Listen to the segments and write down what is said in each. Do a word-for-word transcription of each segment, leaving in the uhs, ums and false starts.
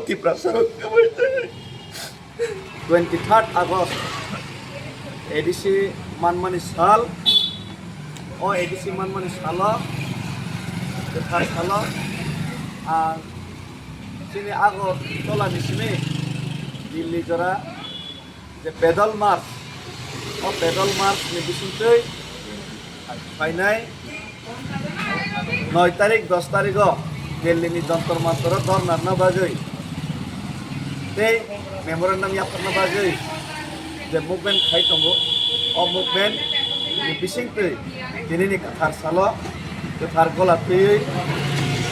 Tiprasa rok kwbai twi. Twenty third August A D C manmani sal. O A D C manmani salo, kwthar salo ang chini Agartala ni simi Delhi jora je pedal march, o pedal march ni bisingtwi phainai noi tarik, dos tarik o Delhi ni Jantar Mantar o dhorna rwna bagwi tei memorandum yapharna bagwi je movement khai tongo, o movement ni bisingtwi tini ni kwthar salo kwthar gola twiwi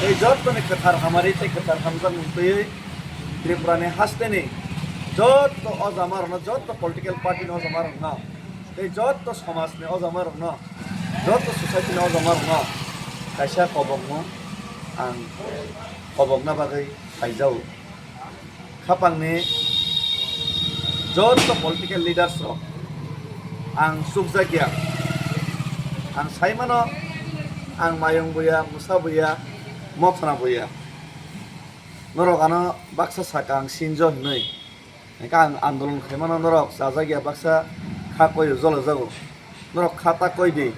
tei jottoni kwthar hamari tei kwthar hamjakmung twiwi Tripura ni haste ni jotto o jama rokno, jotto political party ni o jama rokno tei jotto somaj ni o jama rokno, jotto society ni o jama rokno kaisa kobokno ang kobokna bagwi phaijago. Khapangni jotto political leaders rok ang chukjakya, ang saimano ang mayung buya, mwsa buya, mothana buya. Norok ano baksa saka ang sinjo hinwi. Hingke ang andolon khaimano norok chajakya baksa kha koiyo jolajago. Norok kha ta koi di.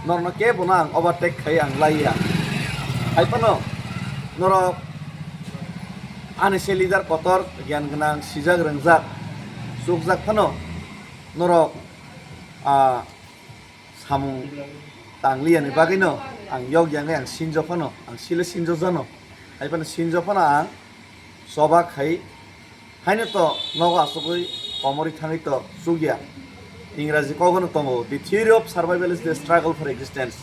Norokno kebono ang overtake khai ang laiya. Hai phano norok ani se leader kotor, giyan gwnang, sijak rwngjak, chukjak phano norok, ah, samung tangliyani bagwino ang yokya wngwi ang sinjo phano, ang sile sinjo jano, hai phano sinjo phano ang choba khai, haino to nogo asugwi komorwi thangwi to chukya. Ingraji kogono tongo, "The theory of survival is the struggle for existence."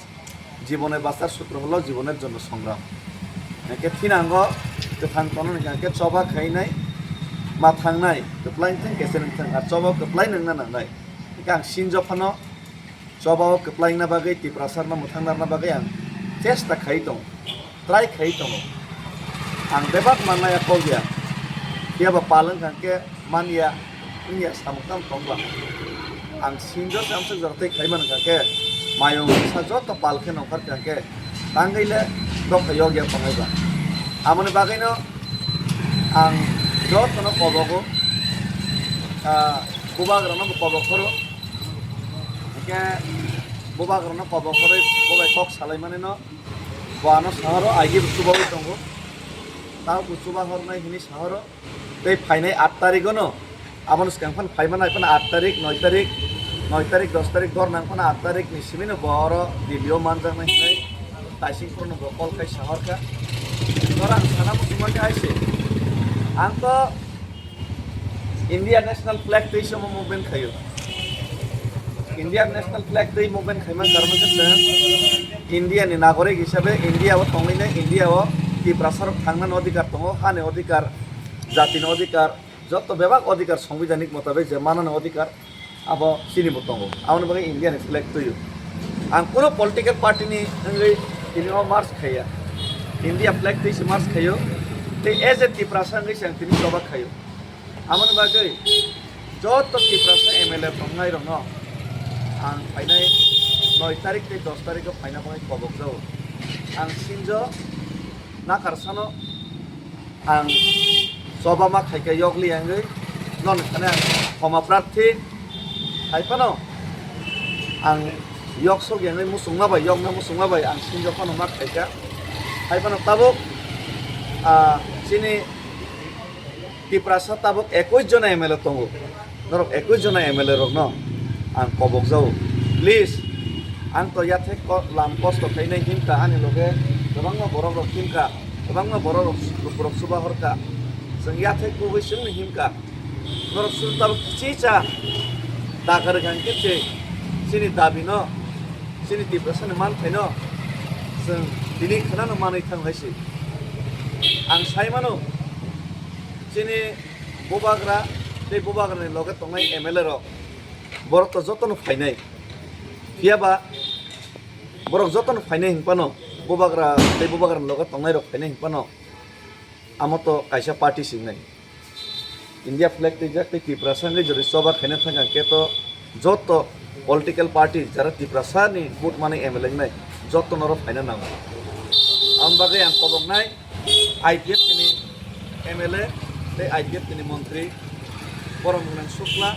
Jibone bachar sutro holo jiboner jonno songram. Hingke thinango kwthang tono hingka khe choba khainai, ma thangnai, kwplai thang kese nang thang, ar choba kwplai nangna nangnai. Hingke ang sinjo phano, choba o kwplai wngna bagwi, Tiprasa rokno mwthang narwkna bagwi ang chesta khai tongo, try khai tongo. Ang bebak mannai ya kok ya, phiya ba pal wngkha khe man ya, wng ya samung tamo tong ba. Ang sinjo samsok jora tei khai man wngkha khe, mayung sa joto pal khe nongkhor kha khe, tangwi le dopha yok ya tongnai ba. Amoni bagwi no ang joto no kobogo, ah, bubagra no bo kobok phoro. Hingke bubagrano kobok khoroi bo bai kok salaimani no, bo ano sahoro aigi bo chubaui tongo, tao bo chuba hornai hini sahoro tei phainai aat tarikgono, abono swkang phano phaimanai phano aat tarik, noi tarik, noi tarik, dos tarik dor nang phano aat tarik ni simi no bo oro Delhi o manjaknai hinwi taising phuru no bo call khai sahor kha. Norok ang sana muchungma khe hai se, ang to India National Flag twi se omo movement khaio. India National Flag twi movement khaima karon khe chwng India ni nagorik hisabe India o tongwi nai, India o Tiprasa rok thangnani odhikar tongo, hani odhikar, jati ni odhikar, joto bebak odhikar, sanbidhanik motabek je manani odhikar, abo chini bo tongo. Aboni bagwi India ni flag twio. Ang kuno political party ni wngwi tini o march khaiya. India flag twi se march khaio. Tei as a Tiprasa wngwi se ang tini choba khaio. Aboni bagwi joto Tiprasa M L A tongnai rokno ang phainai noi tarik tei dos tarik o phaina bagwi kobok jago. Ang sinjo nakar sano ang choba ma khaika yokli wngwi noni thani ang khoma prarthi hai phano ang yok sok wngwi muchungma bai, yokna muchungma bai ang sinjo phano ma khaika hai phano tabuk, ah, chini Tiprasa tabuk ekwis jona M L A tongo. Norok ekwis jona M L A rokno ang kobok jago. Please, ang to yathek ko-, lam kosto khainai himkha, ani loge kwbangma borok rok himkha, kwbangma borok rok, rok chuba horkha. Chwng yathek kubui chwngno himkha. Norok chwng tabuk kichicha dagar khan khe chini dabi no, chini Tiprasa ni manthaino chwng tini khwnano manwi thang hai se. Ang sai mano, chini bubagra tei bubagrani loge tongnai M L A rok, borok to jotono phainai. Phiya ba borok jotono phainai hwn phano, bubagra tei bubagrani loge tongnai rok phainai hwn phano, amo to kaisa party se wngnai. India flag twijak tei Tiprasa wngwi jodi choba khaina thang khe to joto political party jara Tiprasa ni vote manwi M L A wngnai, jotono oro phaina nango. Aboni bagwi ang koboknai I P F T ni M L A tei I P F T ni montri Boromgwnang Sukla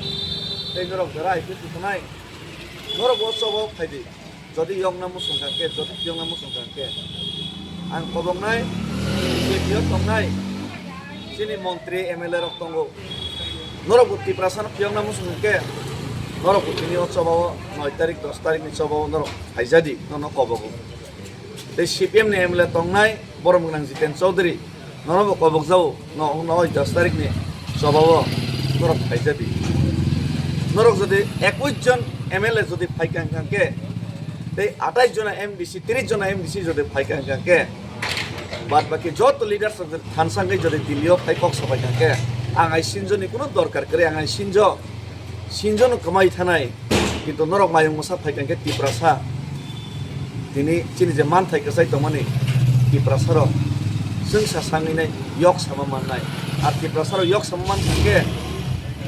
tei norok jora I P F T tongnai, norok bo chobo phaidi. Jodi yokna muchung kha khe, jodi yokna muchung kha khe, ang koboknai B J P o tongnai chini montri M L A rok tongo. Norok bo Tiprasa no phiyokna muchung khe, norok bo tini o choba o noi tarik, dos tarik ni choba o norok phaijadi, nono kobogo. Tei C P M ni M L A tongnai Boromgwnang Jiten Chaudhary, nono bo kobok jao, no, no, dos tarik ni choba o norok phaijadi. Norok jodi ekwis jon M L A jodi phaikha hwnkha khe, tei atais jona M D C, tris jona M D C jodi phaikha hwnkha khe, bad baki joto leaders rok jodi thansa wngwi jodi Delhi o phai kok sapai kha khe, ang ai sinjo ni kuno dorkar kwrwi, ang ai sinjo, sinjo no kwmai thanai, kintu norok mayung mwsa phaikha khe Tiprasa, tini chini je manthai kwchai tongmani Tiprasa rok chwngsa sangwi nai yok sama mannai, ar Tiprasa rok yok sama mankha khe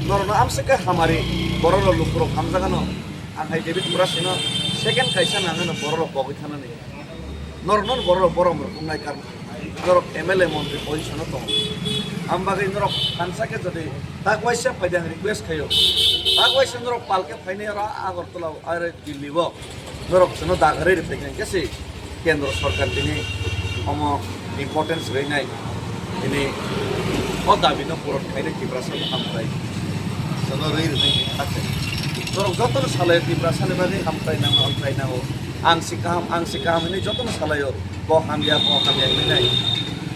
norokno amswk khe hamari borok rok lukurok hamjagano. Ang hai David Murasino second kaisa nangano borok rok pogwi thanani. Norokno borok rok borom rok wngnai karna. Norok M L A montri position o tongo. Am bagwi norok thansa khe jodi tak waisa phaidi ang request khaio. Tak waisa norok palke phainai oro Agartala o, are Delhi o. Norok chwngno dagarwi rwphai khe se Kendro Sorkar tini omo importance rwnai, tini o dabi no puron khainai Tiprasa ni hamkrai. Chwngno rwi rwnai ni hakhe. Norok jotono salai Tiprasa ni bagwi hamkrai nango, hamkrai nango. Ang si kaham, ang si kaham hinwi jotono salaio. Bo hamya, bo hamya hinwi nai.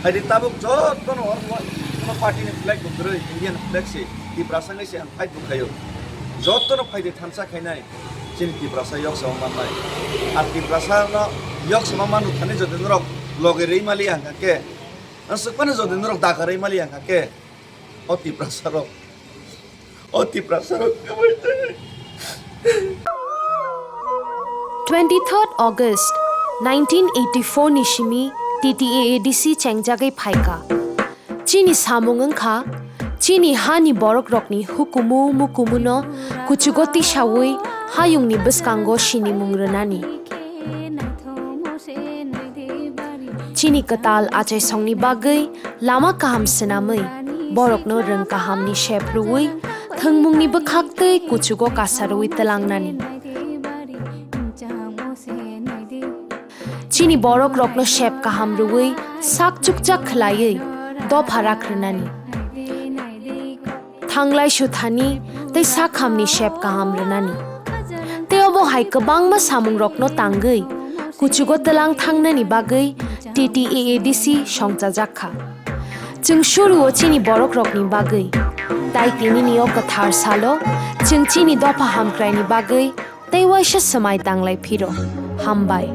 Haidi tabuk jotono oro bo, kono party ni flag bo kwrwi, Indian flag se, Tiprasa wngwi se ang fight bo khaio. Jotono phaidi thansa khainai. Chini Tiprasa yok sama mannai. Ar Tiprasa no yok sama manu thani jodi norok loge rwi mali ang khe, ang swk phano jodi norok daga rwi mali ang khe, o Tiprasa rok, o Tiprasa rok kwbai thangwi. Twenty-third August nineteen eighty-four ni simi T T A A D C chengjagwi phaikha. Chini samung wngkha, chini hani borokrokni hukumu mukumuno kuchugo tisaui hayungni bwskango sinimung rwnani. Chini kwtal achaisongni bagwi lama kaham swnamwi, borokno rwng kahamni sep rwui, thwngmungni bwkhaktwi kuchugo kasarwi twlangnani. Chini borokrokno sep kaham rwui sak chukchak khwlaiwi dopha rak rwnani. Thanglai suthani tei sakhamni sep kaham rwnani. Tei obo hai kwbangma samungrokno tangwi kuchugo twlang thangnani bagwi T T A A D C songchajak kha. Chwng suruo chini borokrokni bagwi. Tai tinini o kwthar salo chwng chini dopha hamkraini bagwi tei waisa swmai tanglai phiro. Hambai.